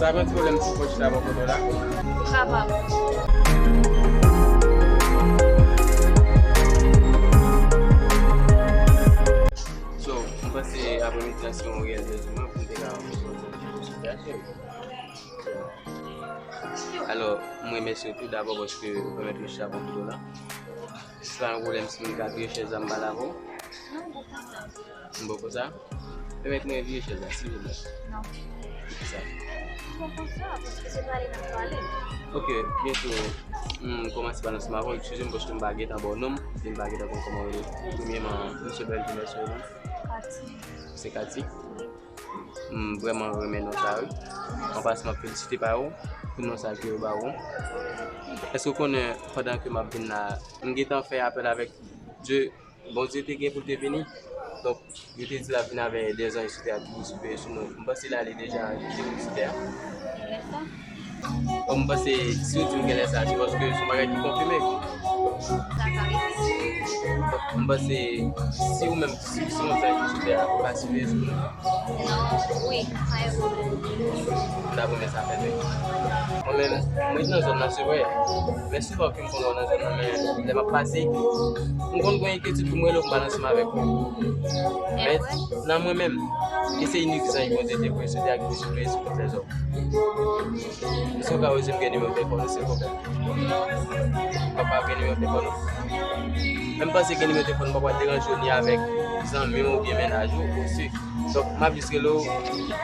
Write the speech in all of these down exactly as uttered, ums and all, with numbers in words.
Pa gen ti pwoblèm si w chita bò kote w la. Kapab. So, m panse apremidi an se yon reyèl bezwen mwen pou m te ka fè yon ti pwoblèm. Alò, m remèsye w tou dabò paske ou pèmèt mwen chita bò kote w la. Se pa yon pwoblèm si m ka vire chèz la m pale avè w? Non, m poko sa. M poko sa? Pèmèt mwen vire chèz la, silvouplè. Non. Poukisa? M poko sa, paske se pale n ap pale. Ok, byen si m kòmanse pale ansanm avè w, eskize m paske m pa gentan ba w non m, epi m pa gentan konn kòman w rele. Premyèman, misye Bèl Timès, non? Katy. Se Katy? Wi. M vrèman renmen non sa, wi. An pasan, m ap felisite pa yo pou non sa ke yo ba ou. Èske w konnen, pandan ke m ap vin la, m gentan fè apèl avèk Dye, Bondye te gen pou l te vini? Donk, yo te di l ap vin avè dèzanj sou tè a ki pou siveye sou nou. M panse l ale deja, li te vin sou tè a. Bon, m panse, si w di m genlè sa, se paske se yon bagay ki konfime. Sa ka rive. M panse, si ou menm, si, si yon zay ki sou tè a, ou ka siveye sou nou? Non, wi, pa gen pwoblèm. M ta renmen sa fèt, wi. Mwen menm, mwen nan zòn nan, se vre. Men souvan ke m konn wè w nan zòn nan, men lè m ap pase, m konn gen enkyetid pou m rele w, m pale ansanm avèk ou. Men, nan mwen menm, e se inik zanj Bondye te voye sou tè a ki te siveye sou tout lèzòm. Èske w ka wè si m gen nimewo telefòn ou, silvouplè? Papa gen nimewo telefòn ou? Men m panse gen nimewo telefòn ou, m pa pral deranje w ni avèk zanmi w oubyen mennaj ou, ou si. Donk, m ap jis rele w,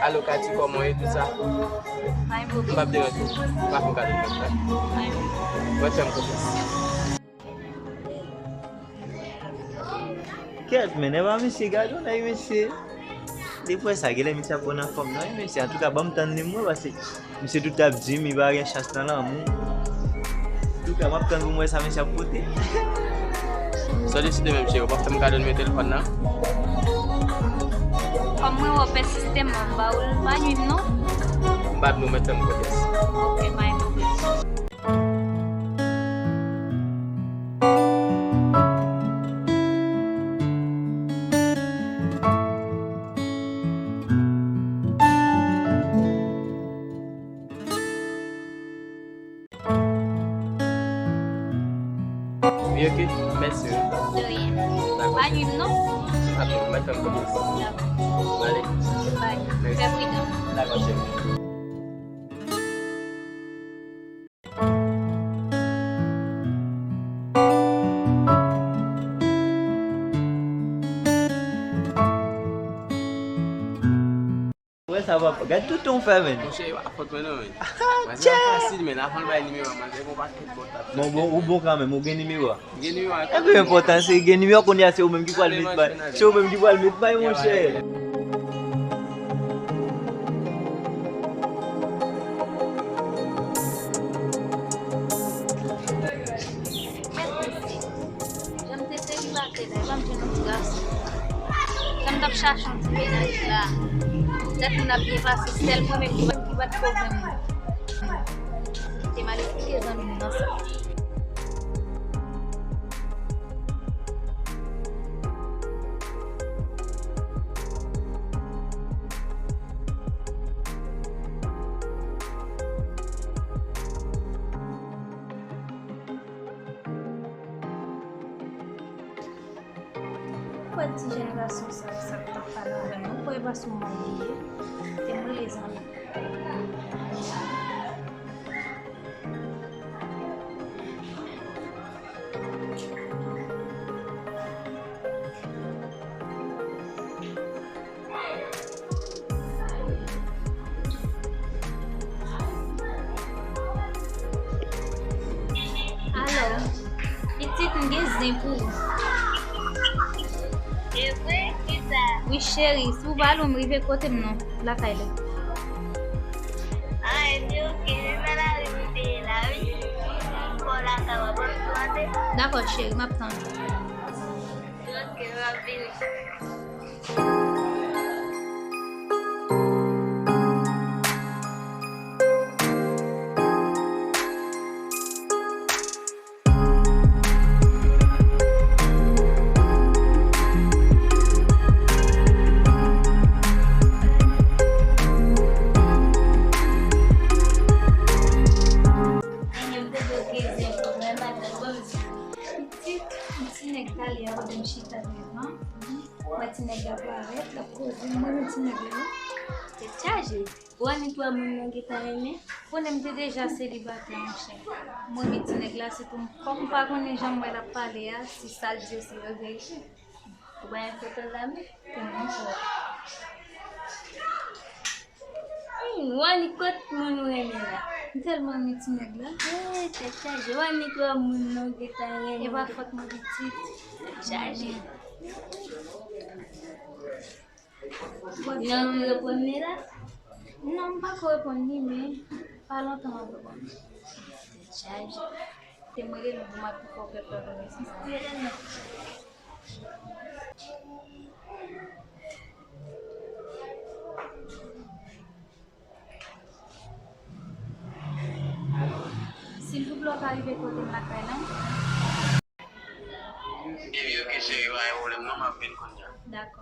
alo Katy, kòman w ye, tout sa. M p ap deranje w. M pa fè w kado nimewo telefòn. Mwen fè m konfyans. Kèt, men, e pa misye, gade yon nèg, mesye. Depi w wè sa, genlè misye ap bon nan fòm nan, wi, mesye. Antouka, ban m tann li m wè, paske misye tout ap di m li pa gen chans nan lanmou. Antouka, m ap tann pou m wè sa misye ap pote. Sa w deside menm, cheri, w p ap fè m kado nimewo telefòn nan? Kòm mwen wè w pèsiste, m ap ba w l, pa nwi m non. M p ap nwi w, mèt fè m konfyans. Ok, pa gen pwoblèm. Wi, ok. Mèsi, wi. De rien. Dakò, cheri. Pa nwi m non. Dakò, mèt fè m konfyans. Dakò. Ale. Bye. Mèsi. Fè pridan. Dakò, cheri. Wè sa, papa. Gad tout tan w fè, menn. Monchè, e pa fòt mwen non, menn. Manzè pa fasil, menn. Avan l bay nimewo a, manzè gon pakèt bòt ap fè. Bon, bon, ou bon kanmenm, ou gen nimewo a. Gen nimewo a. E pi enpòtan, se gen nimewo a, kounye a se ou menm ki pral met bay. Se ou menm ki pral met bay, monchè. Mèt mesye, jan m te selibatè la, e pa m jwenn yon ti gason. Jan m t ap chache yon ti mennaj la. Tèt mwen ap byen pase, sèl mwen menm ki pa, ki pa t ko jwenn mwen. Te mal esplike zanmi m nan sa. Ou kwè ti jèn gason sa, sa k t ap pale avè m, ou kwè e pa sou mwen li ye? Te m rele zanmi. Alò, pitit, m gen zen pou ou. Se vre? Kisa? Wi, cheri, si w pa lwen, m rive kote m nan, lakay la. Ah, epi, ok, se nan lari m te ye la, wi. M pran lakay w, w ap antre. Dakò, cheri, m ap tann ou. Ok, m ap vini. Ti nèg la parèt, l ap koze, m renmen ti nèg la. Tèt chaje. Ou annik wè moun nan gentan renmen. Konnen m te deja selibatè, monchè. M renmen ti nèg la, sitou m, kòm m pa konnen jan m wè l ap pale a, si sa l di yo se verite. Ou pa gen foto l la menm? Te mwen fò. Hmm, w annik kot moun ou renmen la. M tèlman renmen ti nèg la. Eh, tèt chaje. W annik wè moun nan w gentan renmen. E pa fòt mwen pitit. Chaje. Nan ou reponn li la? Non, m pa ko reponn li, men pa lontan m ap reponn li. Tèt chaje. Te mwen rele l pou m ap pi fò pèpè rekonesans. Rele l non. Silvouplè, w ka rive kote m lakay la? Ebyen, ok, cheri, pa gen pwoblèm non, m ap vin kounye a. Dakò.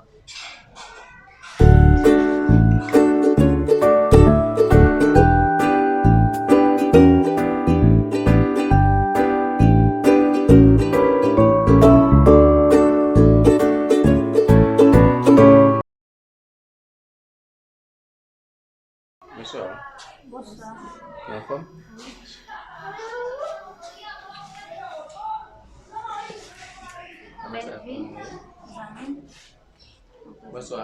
Bonswa. Bonswa. Ou anfòm? Wi. Kòman sa va? Bèl vi, zanmi. Bonswa. Bonswa.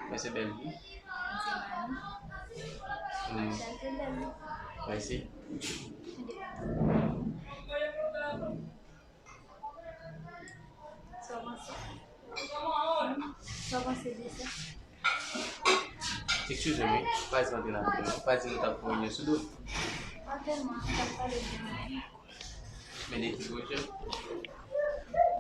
Mwen se Bèl vi. Mwen se Mami. Hmm. Machal te bèl, wi. Mèsi. Sa w panse? Sa w panse de sa? Eskize m, wi. Pa di m antre nan fon, non. Pa di nou t ap fè reyinyon sou do. Pa tèlman, nou t ap pale de mwen. Men de ki pwojè?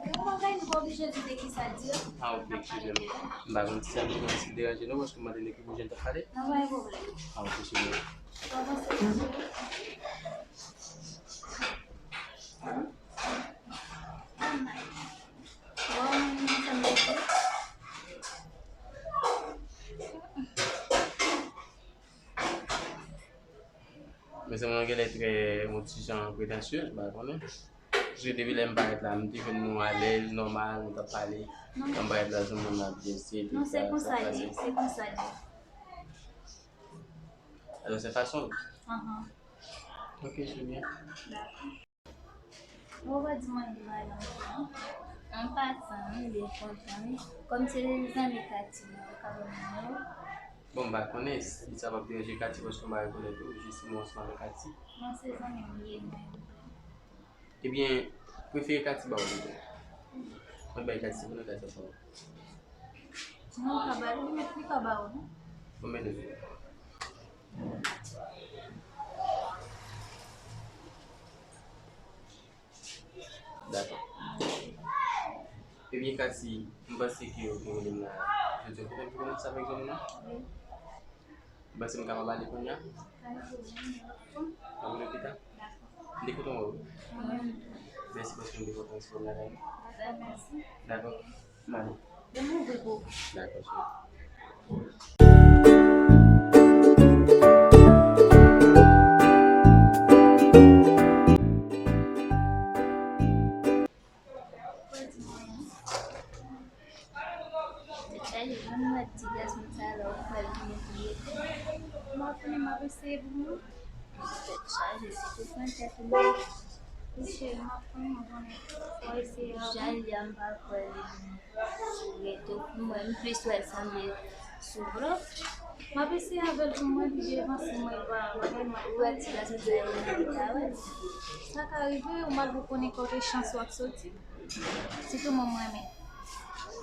Yon bagay nou pa oblije di de ki sa di a. Ah, ok, eskize m. M pa konn si sa te deranje nou, paske m mande de ki pwojè n t ap pale. Non, pa gen pwoblèm. Ah, ok, eskize m. Sa w panse de sa? Mezanmi, w genlè trè yon ti jan pretansyez, m pa konnen. Paske depi lè m parèt la, m te jwenn nou alèz, nòmal, nou t ap pale. Non. Lè m parèt la, jwenn moun nan ap danse, tout sa, sa k pase. Non, se konsa li ye, se konsa li ye. Alò, se fason l. Ahan. Ok, se byen. Dakò. Ou pa di m anyen de bagay la ankò, non? An pasan, wi, m byen kontan, wi. Kòm se zanmi Katy, mwen, ou ka ban m nimewo w? Bon, m pa konnen si sa p ap deranje Katy, paske m pa rekonèt ou, jis mwen ansanm avèk Katy. Non, se zanmi m li ye, mwen. Ebyen, prefere Katy ba w pito. Mwen bay Katy, se pou nou Katy ansanm. Non, ou ka ba li, li ka ba ou, non? Bon, men nou. Dakò. Ebyen, Katy, m panse ke ou te rele m la. Jodi a, ou te kòmanse avèk zanmi m nan? Wi. Ou panse m kapab ale kounye a? Pa gen pwoblèm, n ap rele pita? Dakò. M te kontan wè w. Mwen menm tou. Mèsi paske m te kontan resevwa w lakay nou. Dakò, mèsi. Dakò. M ale. Demen vre pou ou. Dakò, cheri. Tèt chaje, jan m wè ti gason sa la, ou kwè l vini pou rete? M pa konnen, m ap eseye pou mwen. Tèt chaje, si tou pran tèt ou mwen. Wi, cheri, m ap pran, mwen konnen. Fò eseye avan. Jan l ye a, m pa kwè li vini pou rete. Pou mwen, m plis wè l sanble sou blof. M ap eseye avè l pou mwen, pi devan, si mwen pa, bagay mwen. Ou wè ti gason sa yo nan leta, wè. Sa ka rive, ou malgre w konnen kòk e chans w ap soti. Sitou mwen, m renmen.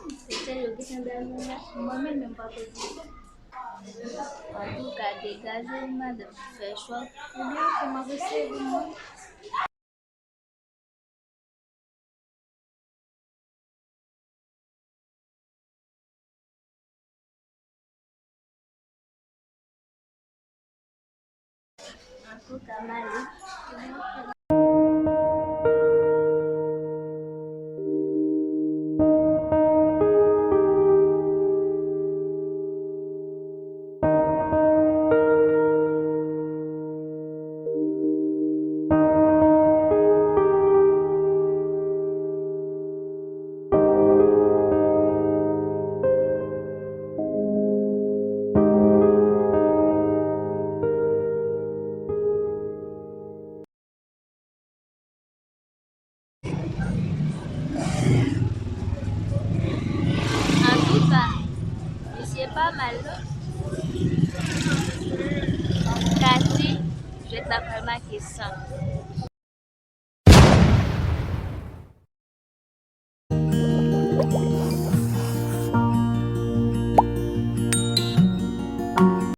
Se sèl yo ki sanble ak mwen la. M renmen l, men m pa ko di. Antouka, degaje w, madanm, fè chwa w. Ebyen, ok, m ap eseye pou mwen. Antouka, m ale. ta pral make san.